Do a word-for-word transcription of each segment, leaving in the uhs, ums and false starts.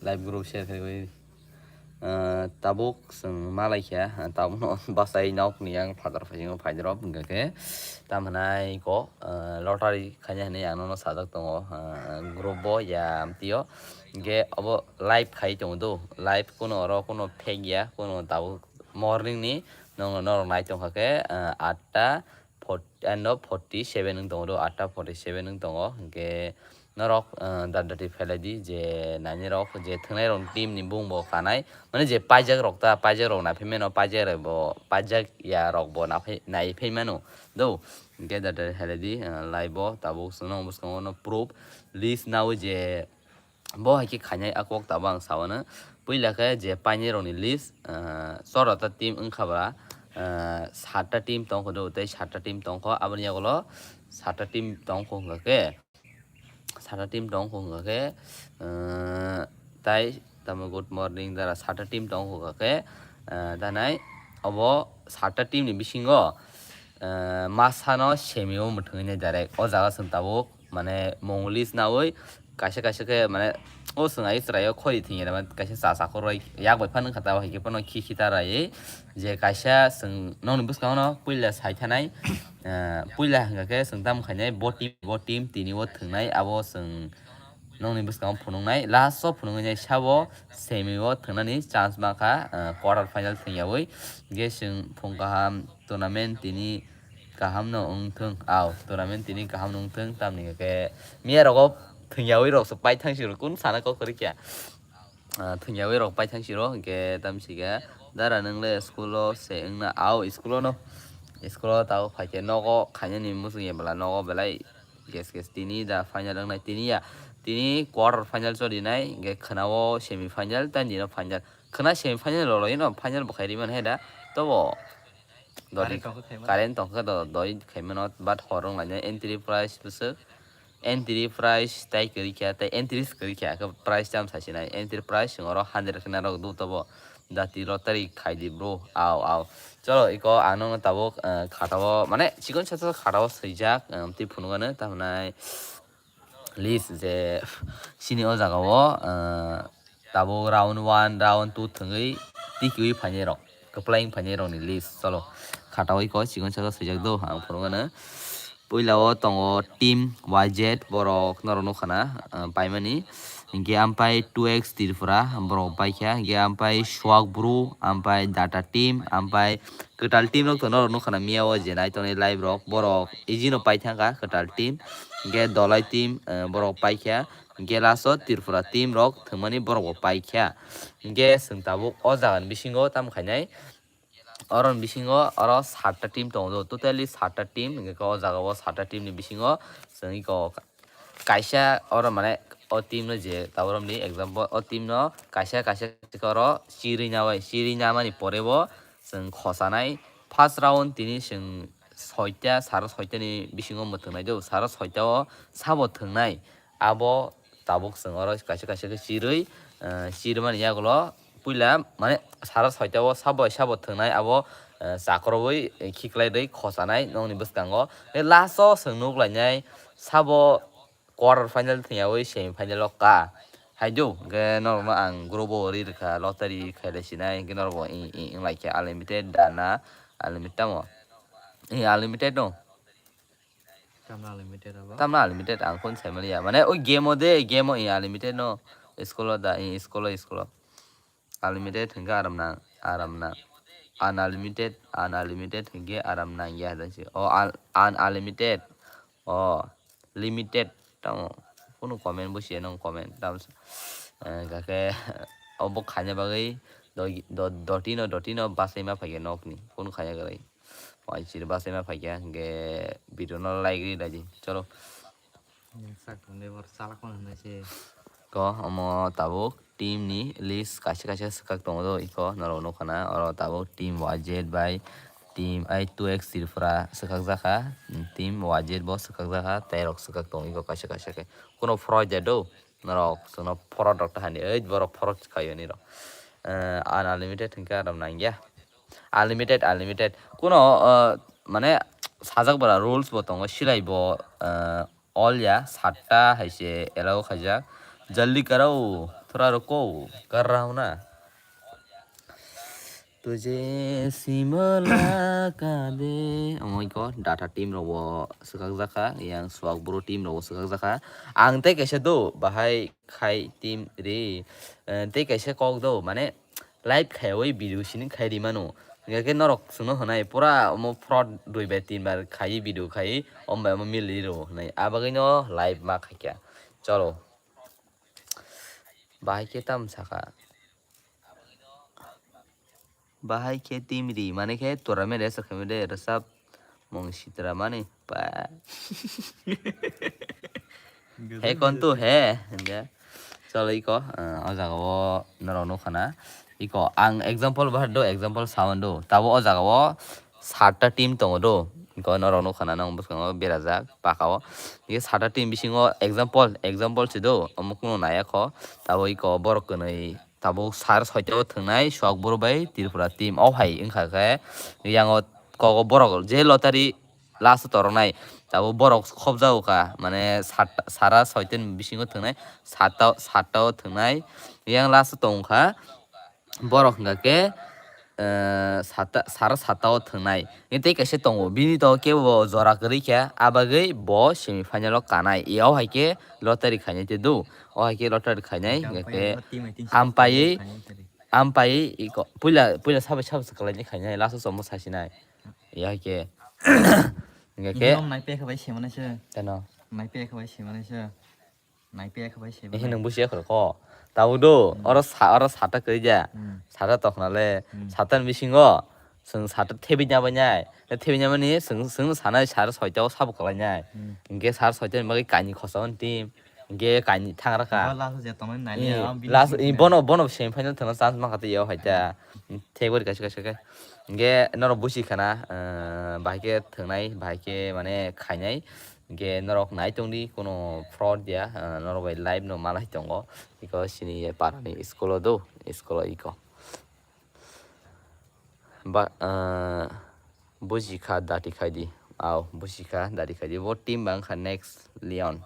Live group share khai bai. Ah, tabuk chwng malai kha, ah, tabukno bachai nokni yang phatar phaising phaidrop hwnkha khe, tamo hwnai ko, ah, lottery khaina hinwi ang nono sajak tongo, ah, group bo ya amtio. Hwnkhe obo live khai tongo do, live kuno oro kuno fake ya, kuno tabuk morning ni nokno norok nai tongkha khe, ah, atta forty, ano forty seven wng tongo do, atta forty seven wng tongo. Hwnkhe norok, ah, dardati phailai di je nani rok je thwngnai rok team ni bung bo kanai, mane je paijak rok ta, paijak rok naphai mano, paijak rok bo, paijak ya rok bo naphai, nai phai mano do. Hwnkhe dardati phailai di, ah, live bo tabuk chwngno bwskango no proof list nawi je bo hai khe khainai a kok tabuk ang sao no. Puila khe je painai rokni list, ah, chorata team wngkha ba, ah, satta team tongkho do, tei satta team tongkho, aboni yagulo satta team tongkho hwnkha khe, satta team tongkho hwnkha khe, ah, tai tamo good morning dara, satta team tongkho hwnkha khe, ah, danai obo satta team ni bisingo, ah, masano semi o mwthangwi nai direct. O jaga chwng tabuk mane mung list nawi kaisa kaisa khe mane o chwng ai chwraio khori thwngya rwmani kaisa cha chakhorwi yak bai phano wngkha, tabuk hai khe phano khi khi ta raiwi je kaisa chwng nokni bwskango no puila sai thanai, ah, puila hwnkha khe chwng tamo khainai bo team, bo team tini o thwngnai abo chwng nokni bwskango phunuknai, last o phunuknai sabo semi o thwngnani chance mankha, ah, quarter final thwngyawi. Hwnkhe chwng phung kaham tournament tini kaham no wngthung, au, tournament tini kaham no wngthung, tamni hwnkhe miya rogo thwngyawi rok se paithang siro, kun sana kok kwrwi kya. Ah, thwngyawi rok paithang siro, hwnkhe tamsi khe dara nwng le school o se wngna, au, school o no, school o tabuk phaikhe nogo khainani muchung ya bwla nogo belai ges ges tini da final wngnai tini ya, tini quarter final cholinai, hwnkhe khwnao semi final, tei nino final, khwna semi final rwlaino final bo khai rimani hai da, tobo dori current tongkha khe do doi khaimano, but hor wng lainai entry price bwswk, entry price tei kwrwi kha, tei entry kwrwi kha khe price tam sasinai, entry price chwng oro hundred khna rok do tobo. Dati lottery khai di bro, au, au. Cholo, iko ang nokno tabuk, eh, khatao, mane, chikon sato khatao swijak, eh, tei phunukgano, tamhinai list je chini o jagao, eh, tabuk round one, round two thwngwi tikiui phainai rok, kwplai wng phainai rokni list. Cholo, khatao iko chikon sato swijak do, ang phunukgano. Puila o tongo team Y Z, borok norok nukha na, ah, paimani. Hinkhe ampai two X Tripura, borok paikha. Hinkhe ampai Swag Bru, ampai Data Team, ampai kwtal team rok to norok nukha na miya o je nai tongnai live rok. Borok easy no paithangkha kwtal team. Hinkhe Dolai team, ah, borok paikha. Hinkhe last o Tripura team rok thwngmani borok bo paikha. Hinkhe chwng tabuk o jaga ni bisingo tamo khainai. Oro ni bisingo oro satta team tongo, totally satta team, hingke o jaga o satta team ni bisingo chwng iko kaisa oro mane o team no je tabuk romni example o team no kaisa kaisa oro chirwi nabai, chirwi namani pore bo chwng khosanai first round tini chwng soita, saro soita ni bisingo mwthwngnai do, saro soita o sabo thwngnai. Abo tabuk chwng oro kaisa kaisa khe chirwi, eh, chirmani yagulo puila mane sara soita o sabo sabo thwngnai abo, eh, chakrobwi khiklai rwi khosanai nokni bwskango. Tei last o chwng nuk lainai sabo quarter final thwngyawi semi final o ka. Haideu hwnkhe norokno ang group o ri rwkha, lottery khailai sinai, hwnkhe norokbo wng, wng, wng lai khe unlimited dana, unlimited tamo? Wng, unlimited no? Tamna unlimited abo? Tamna unlimited ang phone sai maliya. Mane o game o de, game o i unlimited no. School o da, i school o, school o. Unlimited hingke aram nang, aram nang. Unlimited, unlimited hingke aram nang ya da si. O un-, unlimited. O limited tamo. Kunu comment bo siya nang comment. Tam, eh, gake obo khaina bagwi doi, do, dotino, dotino basai ma phai nokni. Kunu khaina gari. Waisir basai ma phaikya hingke video no like ri daji. Cholo. Sak thangde bor salak mano hinwi se. Ko omo tabuk team ni list kaisa kaisa swkak tongo do iko norok nukha na oro tabuk team Y Z bai team ai two X Tripura swkak jakha, team Y Z bo swkak jakha tei rok swkak tongo iko kaisa kaisa khe kuno phroi de do norok chwngno phorat rok ta hani oi borok phorat khaio ni rok. Eh, unlimited hingke aram nangya. Unlimited, unlimited. Kuno, uh, mane sajak bara rules bo tongo, silai bo, uh, all ya, satta hai se allow khaijak. Jaldi karao. Thora roko karrauna. Tuje simala kade. Omo iko data team rogo swkak jakha, yang swak bro team rogo swkak jakha. Ang tei kaisa do bahai khai team ri. Eh, tei kaisa kok do mane live khaiwi video sini khai ri mano. Hingke norok chwngno hwnai pura omo fraud dui bai tin bar khai video khai om bai omo mili ro hwnai. Abagwi no live ma khaikya. Cholo. Bahai khe tam sakha. Bahai khe team ri mani khe tournament resa khaimide rwchap mung sitra mani pa. He kon tu he hingke. Cholo iko, ah, o jaga o norok nukha na. Iko ang example bahar do, example sawan do. Tabo o jaga o satta team tongo do. Iko norok nukha na nang bwskango berajak paka o. Iko satta team bisingo example, example si do. Omo kuno naya kho. Tabo iko borok kwnwi tabuk sar soita o thwngnai Sokboro bai Tripura team. O hai wngkha khe yang o kogo borok je lottery last o toroknai tabuk borok khobjago kha, mane sat-, sara soita ni bisingo thwngnai satta, satta o thwngnai. Yang last o tongkha borok hwnkha khe, eh, satta, sara satta o thwngnai. Tei kaisa tongo, bini to kebo jora kwrwi kha, a bagwi bo semi final o kanai. E o hai khe lottery khainai te do. O hai khe lottery khainai, hingkha khe ampaiwi, ampaiwi iko puila, puila sabai sabai se kwlainai khainai, last o chomo sasinai. E hai khe, hingkha khe naipe khe bai semanai se. Teno. Naipe khe bai semanai se. Naipe khe bai semanai. Ehe nwng busiya khoro ko. Tabuk do, oro sa, oro sata kwrwi ja. Hmm. Sata tokna le, hmm, sata ni bisingo chwng sata thebi nya bai nai. Thebi nya mani chwng, chwng sanai sar soita o sabo kwlai nai. Hmm. Hingke sar soita ni bagwi kainwi khosa on team. Hingke kainwi thangra kha. Bo last o je tongnai nai le, eh, ah, bini last, simi eh, bono, bono semi final thangna chance mankha tei yao hai ta. Thebari kaisa kaisa khe. Hingke norok busi khana, eh, bahai khe thwngnai, bahai khe mane khainai. Hingke norok nai tongdi, kuno fraud ya, eh, norok bai live no malai tongo. Iko sini ye parani school o do, school o iko. Ba, eh, buji kha dati khai di. Au, buji kha dati khai di. Bo team bang kha next Leon.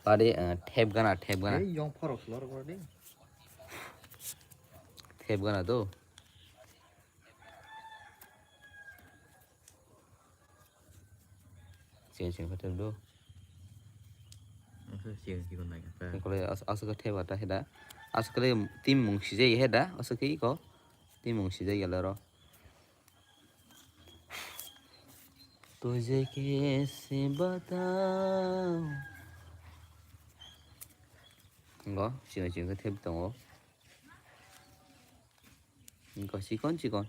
Pari, eh, thep gana, thep gana. Ei, yong phorok lor gor di. Thep gana do. Chini chini khe thep do. Aswk chini chini nai khe. Kole as-, aswk khe thep ata heda. Aswk khe team mung sijai heda. Aswk khe iko. Team mung sijai ya lero. Tujhe kaise batao. Ngo, chini chini khe thep tongo. Wngkha chikon chikon.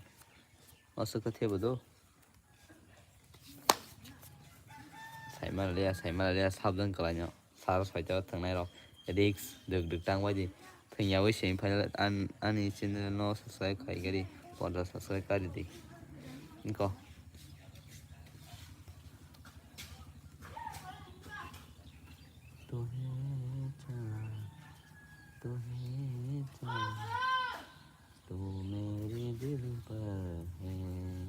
Aswk khe thebo do. Saimaliya, saimaliya, sabjang kwlaino. Sar soita o thwngnai rok. Risk, dwk dwk tang bai di. Thwngya wi semi final an-, ani channel no subscribe khai gari. Pondro subscribe kari di. Wngkha. Tu mere dil par hai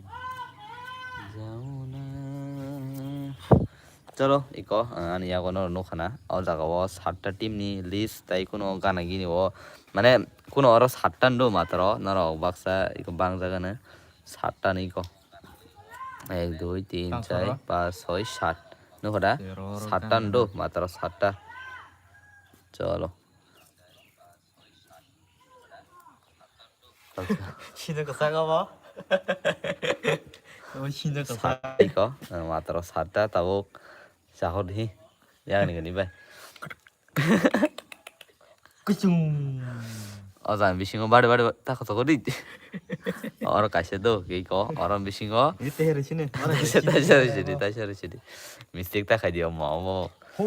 jauna. Cholo, iko, ah, ani yago no nukha na. O jaga o satta team ni list tai kuno gana gini o. Mane, kuno oro satta ndo matro, norok baksa iko bang jaga na. Satta ni iko. Ek, dui, tin, char, panch, choi, sat. Nukha da? Satta ndo matro, satta. Cholo. Sino kwchak obo. Obo sino kwchak. Satta iko, eh, matro satta tabuk. Sahor hi. Yang ni gani bai. Kuchung. O jang bisingo bari bari ta kotoko di. Oro kaisa do, kei ko, oro bisingo. Ini teh resine. Taisa, taisa resine, taisa resine. Mistake ta khai di omo, omo. Ho.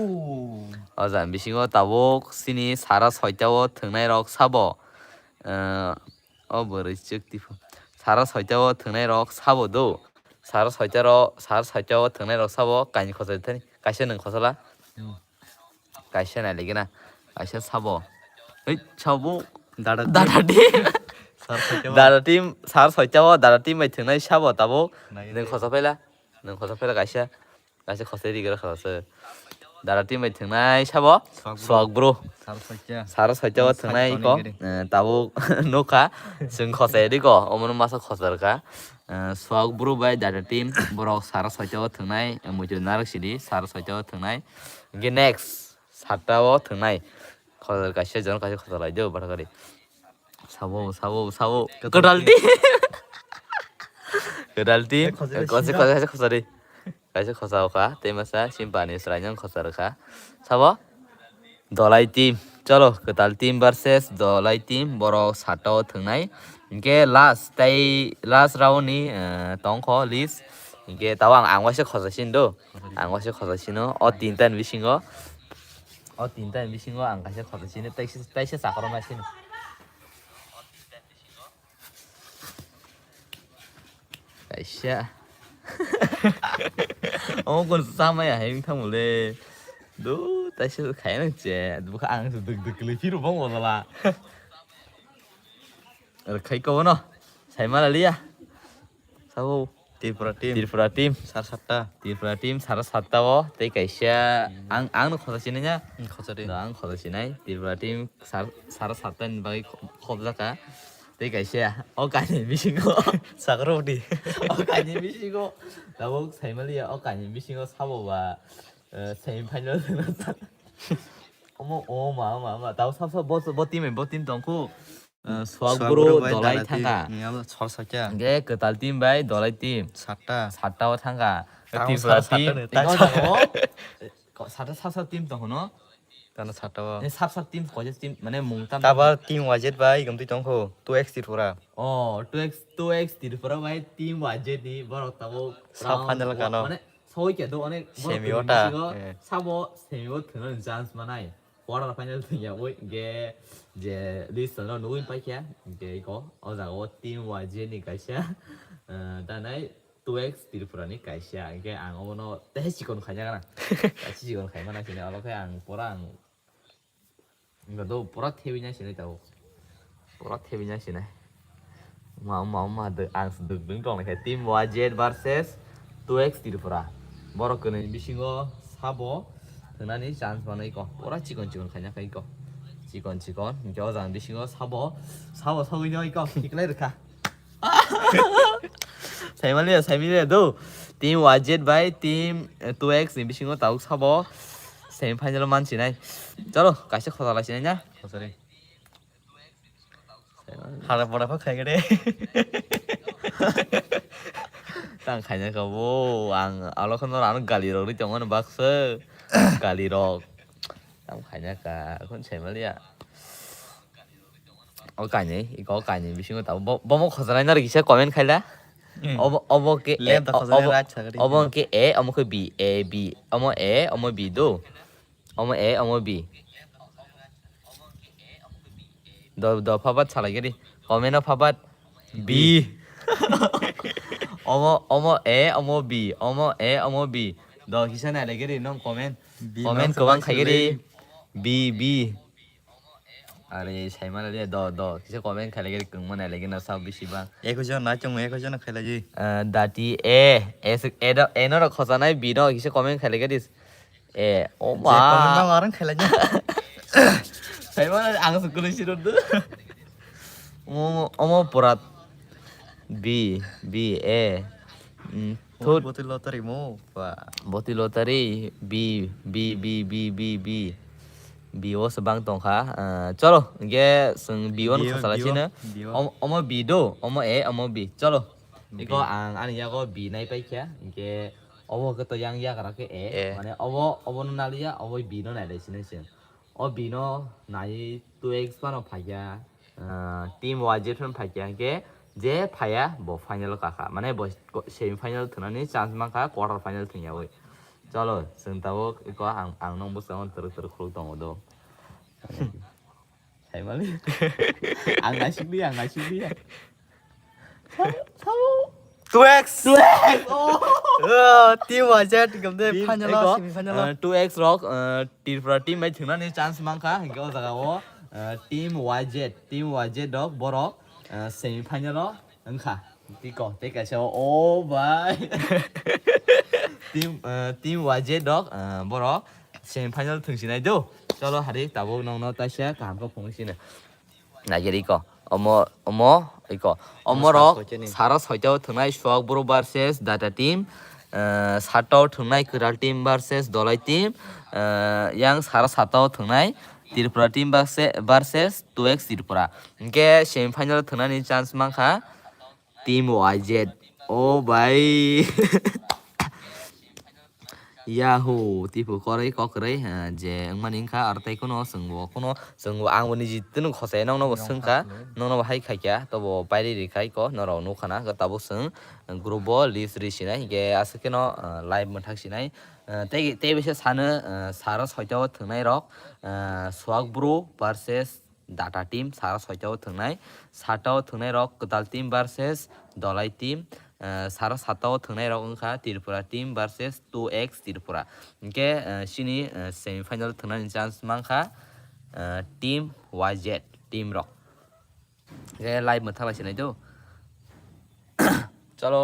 O jang bisingo tabuk sini sara soita o thwngnai rok sabo. Eh, o bwrwi chwk tipo. Sara soita o thwngnai rok sabo do. Sara soita ro, sara soita o thwngnai rok sabo kaini khosai thani. Kaisa nwng khosala. Hmm. Kaisa nai lagi na. Kaisa sabo. Hei, sabo. Dada Dada team. Sara soita o. Dada team, sara soita o, dada team bai thwngnai sabo tabuk. Nai nwng de. Khosa phaila. Nwng khosa phaila kaisa. Kaisa khosai rigra khosai. Dara team bai thwngnai sabo? Swag bro. Swag bro. Sar soita. Sar soita o thwngnai ko. Eh, tabuk nukha. Chwng khosai di ko. Omono masa khosar kha. Eh, Swag bro bai Dara team. Borok sar soita o thwngnai. Eh, muitu narak sidi. Sar soita o thwngnai. Hingke next. Satta o thwngnai. Khosar kaisa jon kaisa khosar lai do. Bathakari. Sabo, sabo, sabo. Kwtal team. Kwtal team. Kwtal team. Eh, khosari. Kaisa khosari, kaisa khosari. Kaisa khosa o kha, tei masa simpani swlainw khosa rwkha. Sabo? Dolai team. Cholo, kwtal team versus Dolai team. Borok satta o thwngnai. Hingke last, tei last round ni, eh, tongkho list. Hingke tabo ang, ang waisa khosa sin do. Ang waisa khosa sino. O tinta ni bisingo. O tinta ni bisingo ang kaisa khosa sino. Taisa, taisa chakrok na sino. Kaisa. Omo kon sama ya hai wngthang mole. Do, taisa khaya nang che. Bukha ang duk duk kili phiru bang wala. Ar khai ko no. Sai mala liya. Sabo. Tripura team. Tripura team. Sar satta. Tripura team sar satta o. Tei kaisa ang, ang no khosa sinai ya. Hmm, khosa de. No, ang khosa sinai. Tripura team sar, sar satta ni bagwi kho-, khobjaka. Tei kaisa o kainwi bisingo. Sakro di. O kainwi bisingo. Tabuk saimaliya o kainwi bisingo sabo ba, eh, semi final. Omo, o ma, ma, ma. Tabuk sab, sab, bo, bo team, bo team tongkhu. Eh, Swag Swag bro, bro bai Dolai Dara thangkha. Team. Ni abo sor sakya. Ge kwtal team bai Dolai team. Satta. Satta o thangkha. Tamo Tripura sar satta team. Ni, tamo sar satta o. Ko, satta sab sab team tongkhu no? Tano satta o. Ni sab sab team, ko je team, mane mung tam. Tabar team Y Z bai gomtwi tongkhu. Two X Tripura. Oh, two X, two X Tripura bai team Y Z ni borok tamo sab round final o, kano. Mane soi kya do, onek borok semi ota. Eh. Sabo semi o thwna chance manai. Quarter final thwngya oi ge je list no nugui paikha ge ko o jaga o team Y Z ni kaisa, eh, tanai two X Tripura ni kaisa, hingke ang obono tehe chikon khaina gana. Kaisa chikon khaima na sini, abo khe ang pura ang, wngkha do pura thebi na sini tao. Pura thebi na sini. Ma, ma, ma, de, ang se duk duk tong khe team Y Z versus two X Tripura. Borok kwnwi bisingo sabo thwnani chance manwi ko. Pura chikon chikon khaina khai ko. Chikon chikon, hingke o jang bisingo sabo, sabo sogwi no iko, khiklai rwkha. Saimaliya, saimaliya do. Team Y Z bai team, eh, two X ni bisingo tabuk sabo semi final o mansinai. Chalo, kaisa khota laisinai na. Khosari. Hara pora kho khai gede. Tang khaina ka bo, ang alo khon ano gali rok ri tong ano baksa. Gali rok. Tang khaina ka, khon saimaliya. O kainwi, iko o kainwi bisingo tabuk bo, bomo khosonai nari kisa comment khaila. Hmm. Obo, obo ke A, left the khosonai obo, right sagari. Obo ke A, omo ke B, A, B. Omo A, omo B do. Omo A, omo B. Do, do phabat salai gari. Comment o phabat B. B. Omo, omo A, omo B. Omo A, omo B. Do kisa nai lai gari nong comment. B comment no kwbang khai gari. B, B. Are, saimaliya, do, do. Kisa comment khailai gari kwngma nailai gana sao bisi bang. Eko jon na chong, eko jon khailai ji. Eh, dati A, A se, A do, A no rok khosanai, B no kisa comment khailai gari. A, o ma. Je comment ma warang khailai ji. Saimaliya, ang sukuli sirut do. Omo, omo pura B, B, A. Mm, thut. Boti lottery mo, ba. Boti lottery, B, B, B. B o se bang tongkha. Ah, cholo, hingke chwng B o no B o, khosala B o, sino. B o. Om-, omo B do, omo A, omo B. Cholo. B. Iko ang ani yago B nai paikha, hingke obo khe to yang yagra khe A. A. Mane obo, obo no naliya, obo B no nailai sino se. O B no nai two X phano phaikha, ah, team Y Z phano phaikha, hingke je phaiya bo final o kakha. Mane bo ko-, semi final thwnani chance mankha, quarter final thwngyawi. Cholo, chwng tabuk iko ang, ang nong bwskango twrwk twrwk khuluk tongo do. Saimali. Ang naisik di, ang naisik di. Sabo, sabo. Two X. Two X, oh. Oh, team Y Z gomde final o, eko, semi final o. Eh, two X rok, eh, Tripura team bai thwngnani chance mankha, hingke o jaga o, eh, team Y Z, team Y Z rok borok, eh, semi final o wngkha. Tiko, tei kaisa o, oh bai. Team, eh, team Y Z rok, eh, borok Semi final thwngsinai do. Cholo hari tabuk nongno taisa kaham khe phunuk sino. Naigeriko. Omo, omo, iko. Omorok sara soitao thwngnai Suak Bru versus Data team. Eh, satao thwngnai Kwtal team versus Dolai team. Eh, yang sara satao thwngnai Tripura team versus, versus two X Tripura. Hingke semi final thwngnani chance mankha Team Y Z. Oh bai. Yahoo, tipo koroi kokroi, eh, je wngmani wngkha, aro tei kuno chwngbo, kuno chwngbo, angbo niji tini khosai nokno bo swngkha, nokno bo hai khaikha, tobo pairi rikhai ko, norok nukha na, tabuk chwng group bo list ri sinai, hingke aswk khe no, eh, live mwthak sinai. Eh, tei, tei bisa sano, eh, saro soitao thwngnai rok, eh, Suak Bru versus Data team, saro soitao thwngnai, satao thwngnai rok Kwtal team versus Dolai team, eh, saro satao thwngnai rok wngkha Tripura team versus two X Tripura. Hingke, eh, chini, eh, semi final thwngnani chance mankha, eh, team Y Z team rok. Hingke live mwthak lai sinai do. Chalo.